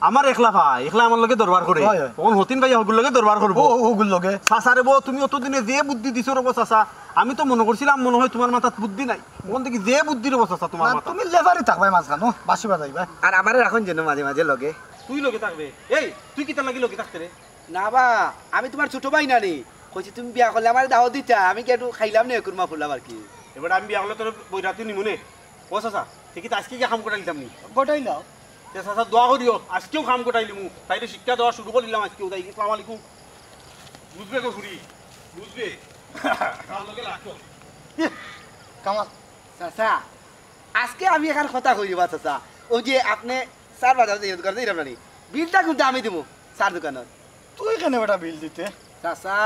আমার একলা পায়, একলা আমার লগে দরবার করে। অয়, অয়। অখন হতিন ভাইয়া হগুর লগে দরবার করবো। ও, হগুর লগে। চাচা রে বউ, তুমি অতদিনে যে বুদ্ধি দিছো রে বউ চাচা, আমি তো মনো করছিলাম মনো অয় তুমার মাথাত বুদ্ধি নাই। অখন দেখি যে বুদ্ধি রে বউ চাচা তুমার না, মাথাত। তুমি লেফারি থাকবায় মাঝখানো, বাঁশি বাজাইবায়। আর আমারে রাখইন যেন মাঝে মাঝে লগে। তুই লগে থাকবে? এই, তুই কিতার লাগি লগে থাকতে রে? না বা, আমি তুমার ছুটো ভাই নানি। কইছি তুমি বিয়া করলে আমারে দাওয়াত দিতা, আমি গিয়া একটু খাইলাম নে কুরমা ফুলাম আর কি। এবার আমি বিয়া করলে তোরে বইরাতি নিমু নে। ও চাচা, তে কিতা আইজকে গিয়া কাম কটাইলিতাম নি? কটাইলাও। তে চাচা দোয়া করিও, আইজকেউ কাম কটাইলিমু। তাইরে শিক্ষা দেওয়া শুরু করিলাম আইজকেউ, তাই আসসালামু আলাইকুম। বুঝবে গো ফুরি, বুঝবে। তার লগে লাগতো। কামাল। চাচা, আইজকে আমি একখান কথা কইরাম বা চাচা। অউ যে আপনে চার বাজার যাইরা দোকান যাইরা নানি, বিলটা কিন্তু আমি দিমু চার দোকানর। তুই কেনে বেটা বিল দিতে? চাচা,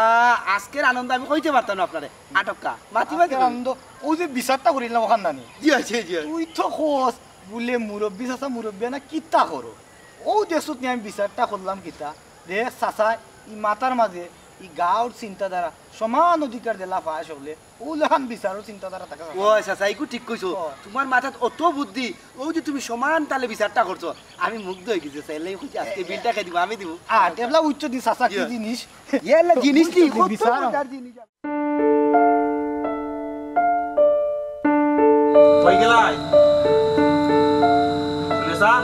আইজকের আনন্দ আমি কইতে পারতাম না আপনারে। আটক্কা, মাতি মাতি আইজকের কই। আনন্দ, অউ যে বিচারটা করিলাম অখান নানি। জি অয়, জি অয়। তুই তো কস, বুলে মুরব্বি চাচা মুরব্বিয়ানা কিতা করো? অউ দেখছত নি আমি বিচারটা করলাম কিতা? দেখ চাচা, ই মাথার মাঝে ই গাঁওর চিন্তাধারা, সমান অধিকার যেলা পায় সকলে, অউ লাখান বিচারর চিন্তাধারা থাকা চাচা। ও চাচা, ইগু ঠিক কইছো। ও। তুমার মাথাত অত বুদ্ধি, অউ যে তুমি সমান তালে বিচারটা করছো, আমি মুগ্ধ অইগেছি চাচা। এর লাগি কইছি আইজকে বিলটা কে দিবো, আমি দিমু। আ, টেবলা উচ্চ দি চাচা কি ইয়ে। জিনিস? ইয়ে লা জিনিস নি, ইচ্ছ দি কত বিচার। মজার জিনিস। কই গেলায়? শুনে স্যার?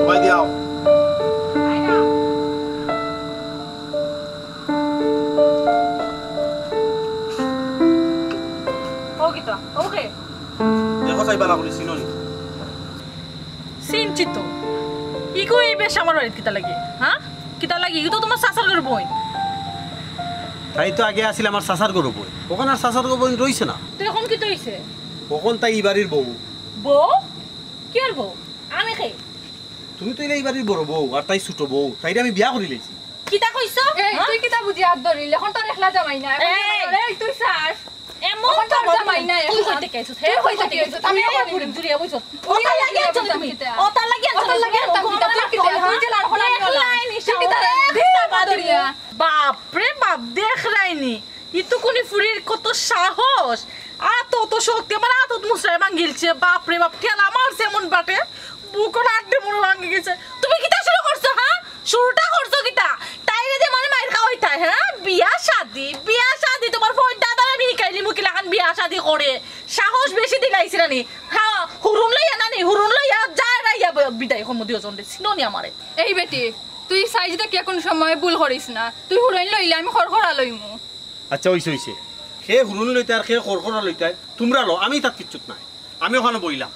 কই দিয়াও? ও কিতা? ও কে? দেখো চাই বালা করি, চিনো নি? চিনছি তো। ইগু এই বেশ আমার বাড়িত কিতা লাগি? হ্যাঁ? কিতা লাগি? ইগু তো তুমার চাচার ঘরর বইন। তাই তো আগে আছিল আমার চাচার ঘরর বইন। অখন আর চাচার ঘরর বইন রইছে না। তো অখন কিতা অইছে? অখন তাই ই বাড়ির বউ। বউ? কিয়র বউ? আমি কে? তুমি তো অইলে ই বাড়ির বড় বউ, আর তাই ছুটো বউ। তাইরে আমি বিয়া করিলাইছি। কিতা কইছো? এই, হ্যাঁ? তুই কিতা বুঝি আত ধরিলে? অখন তোর একলা জামাই না। এই। এই, তুই চাস। এমন অখন তোর জামাই না, তুই অখন। কইতে গেছো? তুই কইতে গেছো? আমি এই অখন বুড়ি জুড়িয়া বইছো। ওটার লাগি আনছো তুমি? কিতা? ওটার লাগি আনছো ওটার তুমি? লাগি আনছো ওখানে কিতা? তুই কিতা? তুই যে লাড় খোলা দেখলায়নি তুই কিতা? সাহস। দেখলায়নি। বাপ রে বাপ, দেখলায়নি। ইটুকুনি ফুরির কত সাহস। আতো অত শক্তি, আমার আতর মুসরায় ভাঙ্গিলছে। বাপ রে বাপ, ঠেলা মারছে এমন বাটে। বুকর আড্ডি মুড়ো ভাঙ্গি গেছে। তুমি কিতা শুরু করছো, হ্যাঁ? শুরুটা করছো কিতা? তাইরে দিয়া মানে মাইর খাওয়াইতায়, হ্যাঁ? বিয়া শাদি, বিয়া শাদি, তুমার ফইর দাদারে আমি হিকাইলিমু কিলাখান বিয়া শাদি করে। সাহস বেশি দিলাইছে না নি? হ্যাঁ, হুরুন লইয়া না নি, হুরুন লইয়া যায় না ইয়া ব-, বিদায় কমু দিও জনরে, চিনো নি আমারে? এই বেটি, তুই সাইজ দেখিয়া কুনু সময় ভুল করিস না। তুই হুরুন লইলে আমি খরখরা লইমু। আচ্ছা, অইছে, অইছে। কে হুরুন লইতায় আর কে খরখরা লইতায়, তুমরা লও, আমি তাত কিচ্ছুত নাই। আমি অখানো বইলাম।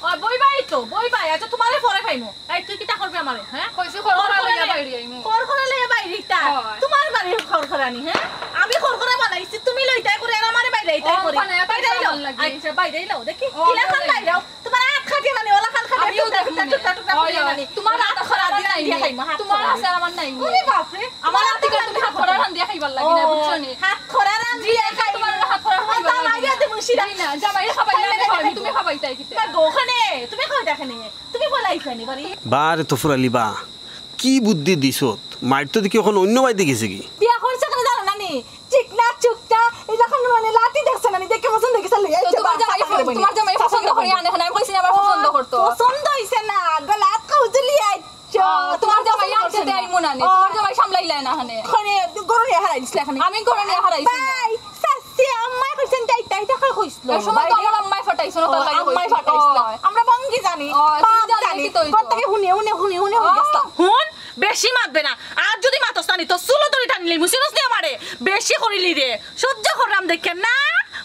ও, বইবায় তো, বইবায়। আচ্ছা, তুমারে পরে পাইমু। এই, তুই কিতা করবে আমারে, হ্যাঁ? কইছি খরখরা লইয়া বাইরে আইমু। খরখরা লইয়া বাইরে আইতা? অয়। তুমার বাড়ির খরখরা নি, হ্যাঁ? আমি খরখরা বানাইছি, তুমি লইতায় করে আর আমারে বাইরে আইতায় ও, করে। মানে, এত বাইরে আইলাও। সামান লাগে। আচ্ছা, বাইরে আইলাও। দেখি, ও, কিলাখান বাইরে বাইরে আইলাও। তুমার আত খাটিয়া নানি, ওলাখান খাটিয়া আমিও টুকরা দেখমু টুকরা নে। টুকরা টুকরা অয়, করিয়া অয়। নানি। তুমার আত খরা রান্ধিয়া খাইমু, আত তুমার খরা। আছে আর আমার নাই। ওরে বাপ রে। আমার আত দিয়া তুমি হাত খরা রান্ধিয়া খাইবার লাগি না, ও, বুঝছো নি? হাত খরা রান্ধিয়া জি, খাইমু। তুমার হাত খরা খাইবার লাগি না। মাইরা দিমু শিরা। জি না, জামাইরে খাবাইলে আমি খাবাইমু, তুমি খাবাইতায় কিতা? না গো, ওখানে, তুমি খাওয়াইতায় কেনে? তুমি বলাইছো নি বাড়ি? বারে তো ফুরালি বা, কি বুদ্ধি দিছত? মাইর তো দেখি অখন অইন্য বাড়িত গেছে গি। বিয়া করছে কেনে জানো না নি? চিকনা চুকনা, এই যখন মানে লাঠি দেখছে না নি, দেখে পছন্দ অইগেছে, লইয়া তো আইছে, তুমার বা, জামাই, শাসন করে তুমার জামাই পছন্দ করি আনে, আমি কইছি না আমার ও, পছন্দ করতো। পছন্দ অইছে না, গলাত কাউজুলি আইছো। ও, তুমার জামাই পছন্দ আনতে করছে না। আইমু না নি, ও। তুমার জামাই সামলাইলায় না হানে। ঘরো নিয়া হারাইছলা এখানে। আমি ঘরো নিয়া হারাইছি না। ভাই, সাসি, আম্মায় কইছইন, তাই, তাই, তাই কইছ। ওই সময় তো আমার আম্মায় ফাটাইছে না, ও, তার লাগি আম্মায় কইছি। ফাটাইছে না। ও। আমরা ভঙ্গি জানি, ও, তুমি পাপ জানলে জানি। কি তো হইতো? তোর থেকে হুনে, হুনে, হুনে, হুনে ও। গেছলাম। হুন, বেশি মাতবে না। আর যদি মাতস না নি, তো চুলো ধরি টানিলে মুসিনস নি আমারে। বেশি করিলি রে। সহ্য করলাম দেখে না।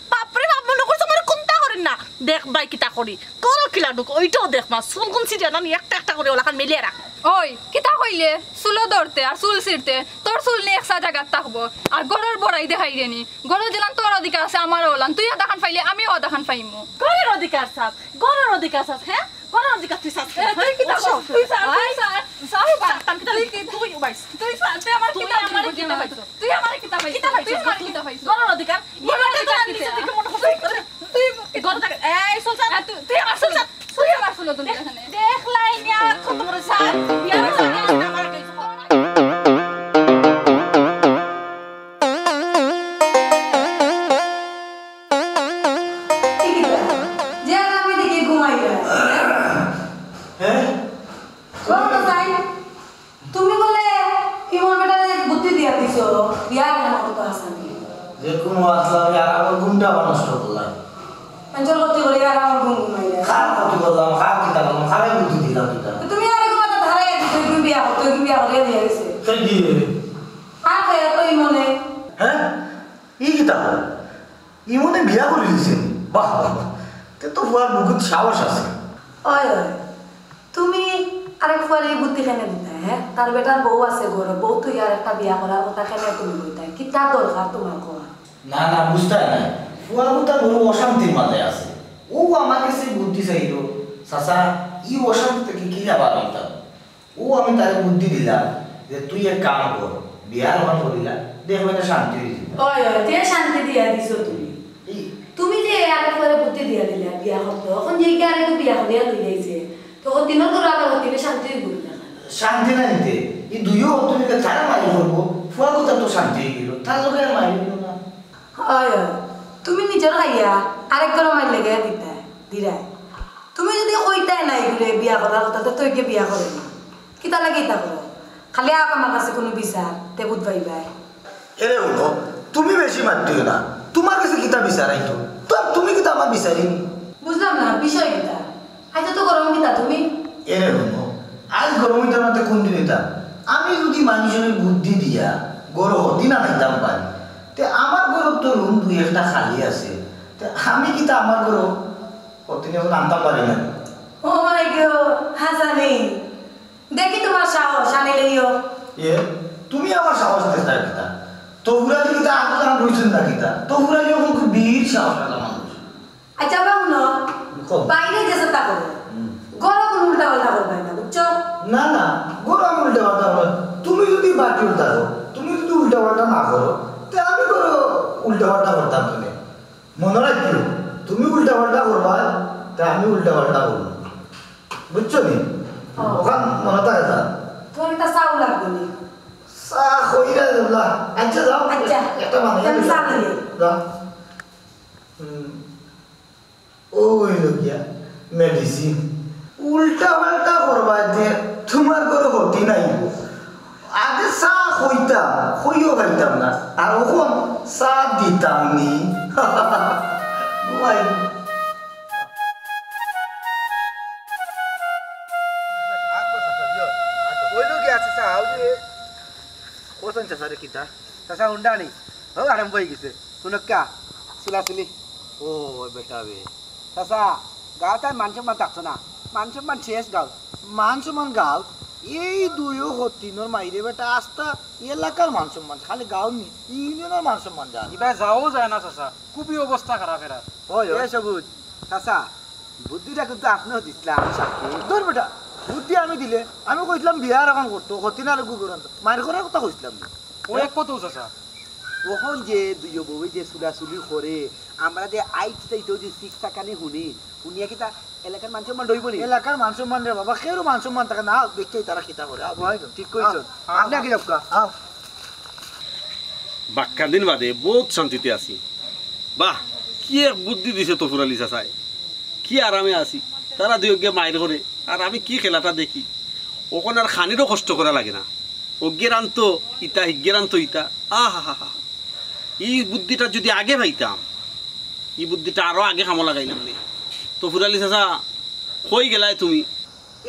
বাপরে বাপ, মনে করছো আমার কুন্তা করেন না। দেখ ভাই কিতা করি। করো কিলা ঢুক, ওইটাও দেখ মা। চুল কুন ছিঁড়ে না নি, একটা একটা করে ওলাখান মিলিয়ে রাখ। ওই, কিতা কইলে? চুলো ধরতে আর চুল ছিঁড়তে। তোর চুল নি একসা জাগাত থাকবো। আর ঘরর বড়াই দেখাই রে নি। ঘরো যেলান তোর অধিকার আছে, আমারও ওলান। তুই আধাখান পাইলে আমিও আধাখান পাইমু। ঘরর অধিকার চাস, ঘরর অধিকার চাস, হ্যাঁ? ঘরর অধিকার তুই চাস। এ, তুই কিতা করস? তুই চাস, তুই চাস। চাস, চাস, তুই কি, তুই উবাইস। তুই চাস, তুই আমার তুই কিতা আমার দিবি? কিতা পাইছস? তুই আমার কিতা পাইছস? কিতা পাইছস? তুই আমার কিতা পাইছস? ঘরর অধিকার। ঘরর অধিকার তুই কিতা? তুই মনে করছস? তুই ঘর থাক। এই, চুল ছাড়। এ, তুই, তুই আমার চুল ছাড়। তুই আমার চুল ধরলি এখানে। দেখলাই না, কত বড় সাহস। বিয়ার সামনে আমার কাছে। যে আমি দেখি ঘুমাই যায়। হ্যাঁ? বলো তো, সাইন। তুমি বলে ইমন বেটারে বুদ্ধি দিয়া দিছো, বিয়ার মতো তো আছে নি। যে কোনো আসলাম, ইয়ার আমার ঘুমটা আবার নষ্ট করলাম। আমি চল করতে বলি, আর আমার ঘুম ঘুমাই যায়। খারাপ করতে বললাম, খারাপ কিতা বললাম, খারাপ বুদ্ধি দিলাম কিতা। তো তুমি আরে ঘুমাতে ধারে দিছো, তুমি বিয়া করতে, তুমি বিয়া করিয়া দিয়া গেছে। তাই কি? আর খাইয়া তো ইমনে। হ্যাঁ? ই কিতা? ইমনে বিয়া করি দিছে নি? বাহ, বাহ, বাহ। তে তো ফুয়ার বুকুত সাহস আছে। ওই, ওই। তুমি আরেক ফুয়ারে ই বুদ্ধি কেনে দিতা, হ্যাঁ? তার বেটার বউ আছে ঘরো, বউ তুই আর একটা বিয়া করার কথা কেনে তুমি কইতায়? কিতা দরকার তোমার কওয়া? না, না, বুঝতায় না। ফুয়া বুতা বড় অশান্তির মাঝে আছে। ও আমার কাছে বুদ্ধি চাইলো, "চাচা, ই অশান্তি থেকে কিলা বার হইতাম?" ও আমি তারে বুদ্ধি দিলাম যে, "তুই এক কাম কর, বিয়া অখন করিলা, দেখবে না শান্তি হয়ে যাবে।" ওই, ওই, তে শান্তি দিয়া দিছো তুমি। এই তুমি যে আরেক ফুয়ারে বুদ্ধি দিয়া দিলা বিয়া করতে, অখন যে কি আরেক বিয়া করিয়া লই যাইছে, তো ও তিনও তোর আবার ও তিনে শান্তি হইব না। শান্তি না নিতে, এই দুইও অত নিতে তারা মারি করবো, ফুয়া কথা তো শান্তি হয়ে গেল, তার লোকে আর মারি দিল না। হয়, হয়। তুমি নিজর খাইয়া আরেক ঘরো মাইর লেগে দিতায়, দিরায়। তুমি যদি কইতায় না এগুলো বিয়া করার কথা, তো তুই কি বিয়া করে না? কিতা লাগে ইতা করো? খালি আপ আমার কাছে কোনো বিচার, তে বুধ ভাই ভাই। এরে হুনো, তুমি বেশি মাতিও না। তোমার কাছে কিতা বিচার আইতো? তো তুমি কিতা আমার বিচারি? বুঝলাম না, বিষয় কিতা? আইজ তো গরম কিতা তুমি? এরে হুনো, আইজ গরম হইতে না তো কোন দিন হইতা? আমি যদি মানুষের বুদ্ধি দিয়া গরো হতি না খাইতাম পারি, তে আমার গরো তো রুম দুই একটা খালি আছে। তে আমি কিতা আমার গরো হতি না আনতাম পারি না? Oh my God, Hasani. দেখি তোমার সাহস, আনি লইও। এ, তুমি আমার সাহস দেখতে কিতা? তো পুরা দিকে তো আগুন আগুন হইছেন না কিতা? তো পুরা দিকে খুব বীর সাহস আলা মানুষ। আচ্ছা, বা হুনো, কও। বাইরে যে যেতা করো, হুম। ঘরো কোনো উল্টা পাল্টা করবায় না, বুঝছো? না, না, ঘরো আমি উল্টা পাল্টা করবো না। তুমি যদি বাকি উল্টা করো, তুমি যদি উল্টা পাল্টা না করো, তে আমি ঘরো উল্টা পাল্টা করতাম কেনে? মনে রাখিও, তুমি উল্টা পাল্টা করবায়, তে আমি উল্টা পাল্টা করবো। বুঝছো নি? হ্যাঁ। ওখান মনে থাকে তা। তোমার একটা চাও লাগবে নি? চা খইরা দিলা। আচ্ছা, যাও। আচ্ছা। একটা বানাই আমি দিলাম। চা নিয়ে। যাও। হুম। ও হইল গিয়া medicine। উল্টা পাল্টা করবায় তে তোমার ঘরো হতি নাই গো। আগে চা খইতাম, খইও খাইতাম না। আর অখন চা দিতাম নি। ভাই। ওই লোকে আছে চা, ওই যে। কোথায় চাচা রে কিতা? চাচা হুন্ডা নি? ও আরম্ভ হয়ে গেছে। হুনক্কা, সিলাসিলি। ও, ওই বেটা বে। চাচা, গাঁও তার মান সম্মান থাকতো না। মান সম্মান শেষ গাঁও। মান সম্মান গাঁও? এই দুইও হতিনর মাইরে বেটা আস্তা এলাকার মান সম্মান। খালি গাঁও নি, ইউনিয়নের মান সম্মান যায়। এবার যাও যায় না চাচা। খুবই অবস্থা খারাপ এরা। ওই, ওই। এ সবুজ, চাচা, বুদ্ধিটা কিন্তু আপনিও দিছিলাম সাথে। ধর বেটা, বুদ্ধি আমি দিলে, আমি কইছিলাম বিয়ার এখন করতো, হতিন আর গু করতো। মাইর করার কথা কইছিলাম না। ও এক কত চাচা? অখন যে দুইও বউয়ে যে চুলাচুলি করে, আমরা যে আইতে চাইতে ওই যে সিক্স টাকানি হুনি, হুনিয়া কিতা এলাকার মান সম্মান রইব নি? এলাকার মান সম্মান রে বাবা, কেউর মান সম্মান থাকে না, দেখতেই তারা কিতা করে। আও, ভাই, ঠিক কইছো। আও, আপনি আও, আগে যাও কা? আও। বাক্কা দিন বাদে বহুত শান্তিতে আছি। বাহ, কি এক বুদ্ধি দিছে তফুর আলী চাচায়। কি আরামে আছি। তারা দুইওগে মাইর করে, আর আমি কি খেলাটা দেখি। অখন আর খানিরও কষ্ট করা লাগে না। অগিয়ে রানতো ইতা, হিগিয়ে রানতো ইতা। আহা হা হা। ই বুদ্ধিটা যদি আগে পাইতাম, ই বুদ্ধিটা আরো আগে কামো লাগাইলাম নে। তফুর আলী চাচা, কই গেলায় তুমি?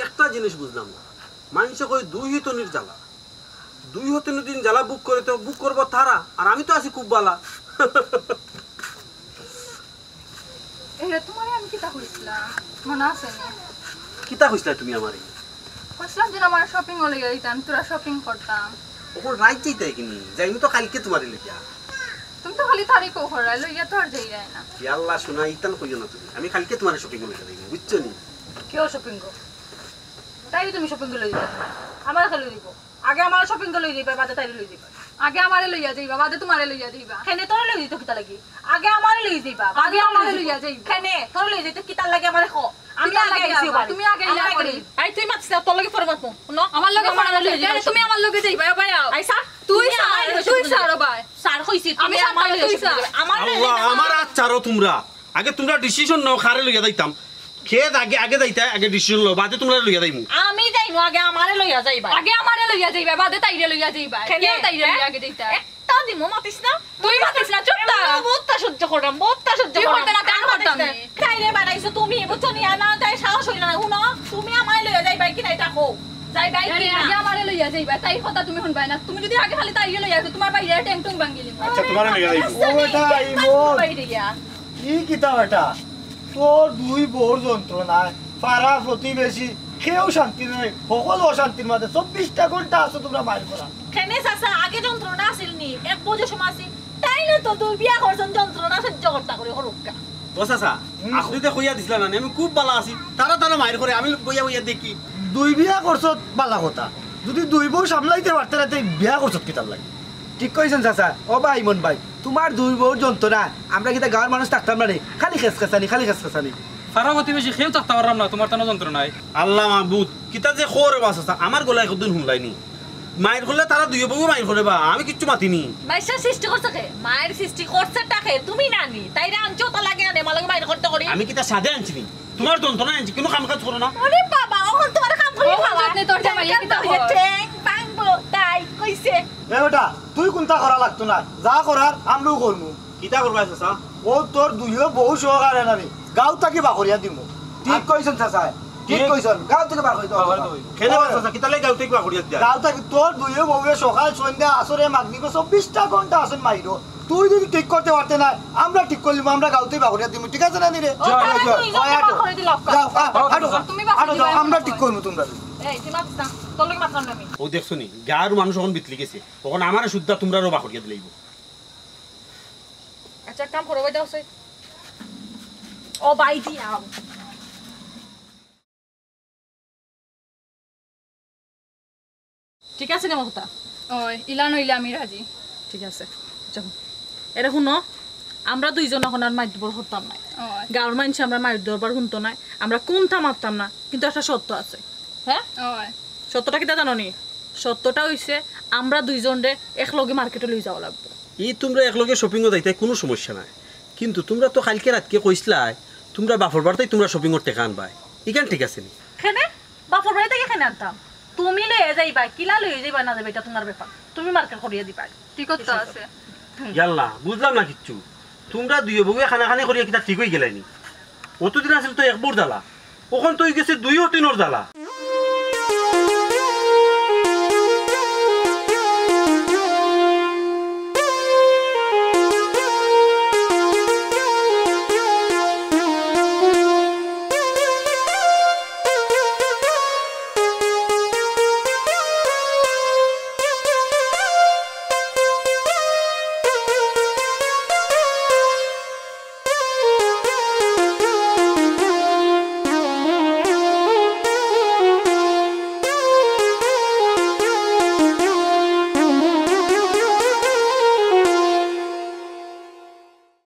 একটা জিনিস বুঝলাম না, মাইনষে কয় দুই হিতনির জ্বালা, দুই হিতনির দিন জ্বালা ভোগ করে তো ভোগ করবো তারা, আর আমি তো আছি খুব বালা। এরে, তোমারে আমি কিতা কইছিলাম, মনো আছে নি? কিতা কইছিলায় তুমি আমারে? কইছিলাম যে আমার শপিং অ লইয়া দিতাম, তোরা শপিং করতাম। অখন রাইত যাইতায় কিনি? যাইমু তো কাইলকে তোমারে লইয়া। তুমি তো খালি তারিখও করায়, লইয়া তো আর যাইরায় না। ইয়াল্লা, শোনা, ইতান কইও না তুমি। আমি কাইলকে তোমারে শপিং অ লইয়া যাইমু, বুঝছো নি? কিও শপিং অ? তাইরে তুমি শপিং অ লই দিবা, আমারে কেনে লই দিবায়? আগে আমারে শপিং অ লই যাইবায়, বাদে তাইরে লই যাইবায়। আগে আমারে লইয়া যাইবা, বাদে তোমারে লইয়া যাইবা। কেনে তোরে লই যাইতো কিতার লাগি? আগে আমারে লই যাইবা, বাদে আগে আমারে লইয়া যাইবা। কেনে তোরে লই যাইতো কিতার লাগি আমারে ক। আমি কিতার আগে লাগি আইছি আবার? বাড়ি। তুমি আগে আইলা আমার বাড়ি। এই তুই মাতিস না, তোর লগে পরে মাতমু। হুনো? আমার লগে তুমি আমারে লই যাইবা। তুমি আমার লগে যাইবা, ভাই আও। আইসা? তুই তুই স্যার, আমারে লই তুই যাইবা। স্যার, ও ভাই। স্যার কইছি, আমি তুমি আমার লগে তুই যাইবা। স্যার। আমার লগে আল্লাহ, যাইবা। আমার আচ্ছা রো তোমরা। আগে তোমরা ডিসিশন নাও, কারে লইয়া যাইতাম। কে আগে, আগে যাইতায়, আগে ডিসিশন লও, বাদে তোমরারে লইয়া যাইমু। আমি যাইমু, আগে আমারে লইয়া যাইবায়। আগে আমারে লইয়া যাইবায়, বাদে তাইরে লইয়া যাইবায়। কেনে? কেনে তাইরে লইয়া আগে যাইতায়? একটা দিমু মাতিস না। তুই মাতিস না, চুপ থাক। বহুতটা সহ্য করলাম, বহুতটা সহ্য তুই করলাম। করতে না, তাই আর করতাম মাতিস না। নি। তাইরে বানাইছো তুমি, বুঝছো নি? আর না, তাই সাহস অইলো না। হুনো, তুমি আমারে লইয়া যাইবায় কি না, ইটা কও। যাইবায় কি আরে, না? আগে আমারে লইয়া যাইবায়, তাইর কথা তুমি হুনবায় না। তুমি যদি আগে খালি তাইরে লইয়া যাও, তোমার বাইরে ট্যাং টুং ভাঙ্গিলিমু। আচ্ছা, তোমারে লইয়া যাইমু। ও, ইটা এই মন। বাইরে গিয়া। ই কিতা বেটা? তোর দুই বউর যন্ত্রণায় পাড়া প্রতিবেশী কেউ শান্তি নাই, সকল অশান্তির মাঝে চব্বিশটা ঘন্টা আছো তোমরা মাইর করা। কেনে চাচা, আগে যন্ত্রণা আছিল নি? এক বউ যে সময় আছিল, তাইন তো দুই বিয়া করছইন, যন্ত্রণা সহ্য করতা করি করউক্কা। ও চাচা, হুম। আপনে তো কইয়া দিছলা না, আমি খুব বালা আছি, তারা তারা মাইর করে, আমি বইয়া বইয়া দেখি। দুই বিয়া করছত বালা কথা, যদি দুই বউ সামলাইতে পারতে না, তাই বিয়া করছত কিতার লাগি? ঠিক কইছইন চাচা। ও ভাই, ইমন ভাই, তোমার দুই বউর যন্ত্রণা, আমরা কিতা গাঁওর মানুষ থাকতাম না রে? খালি খেসখেসানি, খালি খেসখেসানি। পাড়া প্রতিবেশী কেউ থাকতা পারলাম না, তোমার তানো যন্ত্রণায়। আল্লাহ মাবুদ, কিতা যে কও রে বা চাচা, আমার গলায় কতদিন হুনলায়নি। মাইর করলে তারা দুইও বউয়ে মাইর করে বা, আমি কিচ্ছু মাতিনি। মাইর সৃষ্টি করছে কে? মাইর সৃষ্টি করছেটা কে? তুমি না নি? তাইরে আনছো তা লাগে আনে, মালকে মাইর করতে করি। আমি কিতা সাধে আনছি নি? তোমার যন্ত্রণায় আনছি, কোনো কাম কাজ করো না। ওরে বাবা, অখন তোমার কাম করি অখন খাওয়া। যত্নে তোর জামাইয়ে কিতা কর? ঠ্যাং ভাঙবো, তাই কইছে। এ বেটা, তুই কুনতা করা লাগতো না, যা করার আমরাও করমু। কিতা করবা চাচা? ও তোর দুইও বউ সহকারে না রে, গাঁও থাকি বার করিয়া দিমু। ঠিক আ- কইছইন চাচা, ঠিক ঠিক। কইছইন, গাঁও থাকি বার করিয়া দিমু। বার করিয়া দিমু। কেনে বা চাচা, কিতার লাগি গাঁও থাকি বার করিয়া দিতা? গাঁও থাকি তোর দুইও বউয়ে সকাল সন্ধ্যা আসরে মাগরিবে চব্বিশটা ঘন্টা আছইন মাইরো। তুই যদি ঠিক করতে পারতে না, আমরা ঠিক করিলিমু, আমরা গাঁও থাকি বার করিয়া দিমু, ঠিক আছে না নি রে? ও, তারা দুইজন বার করি দিলাউক্কা। যাও, আ-, আ-, আটো, চাচা। তুমি বার আটো, করি যাও, দিলাও। আমরা ঠিক করমু তোমরা। এই, তুই মাতিস না, তোর লগে মাতরাম না আমি। ও দেখছো নি, গাঁওর মানুষ অখন বিতলি গেছে, অখন আমারে সুদ্ধা তোমরারেও বার করিয়া দিলাইবো। আচ্ছা, এক কাম করো, ওই দাও, সেই। ও, বাইদি আও। ঠিক আছে নি, মমতা? ওই, ইলা নইলে আমি রাজি। ঠিক আছে, আচ্ছা, এরে হুনো, আমরা দুইজন অখন আর মাইর দরবার করতাম নায়। ওই। গাঁওর মাইনষে আমরার মাইর দরবার হুনতো নায়, আমরা কুনতা মাততাম না, কিন্তু একটা শর্ত আছে। হ্যাঁ? ওই। শর্তটা কিতা জানো নি? শর্তটা অইছে, আমরা দুইজনরে একলগে মার্কেটো লই যাওয়া লাগবো। ই তোমরা একলগে শপিংও যাইতায়, কুনু সমস্যা নাই, কিন্তু তোমরা তো কাইলকে রাইতকে কইছলায়, তোমরা বাপর বাড়ি থাকি তোমরা শপিংর টেকা আনবায়, ইখান ঠিক আছে নি? কেনে? বাপর বাড়ি থাকি কেনে আনতাম? তুমি লইয়া যাইবায়, কিলা লইয়া যাইবায় না যাইবায়, ইটা তোমার ব্যাপার, তুমি মার্কেট করিয়া দিবায়। ঠিক তো আছে। ইয়াল্লা, বুঝলাম না কিচ্ছু। তোমরা দুইও বউয়ে কানাকানি করিয়া কিতা ঠিক অইগেলায় নি? অতদিন আছিল তো এক বউর জ্বালা, অখন তো অইগেছে দুই হিতনির জ্বালা।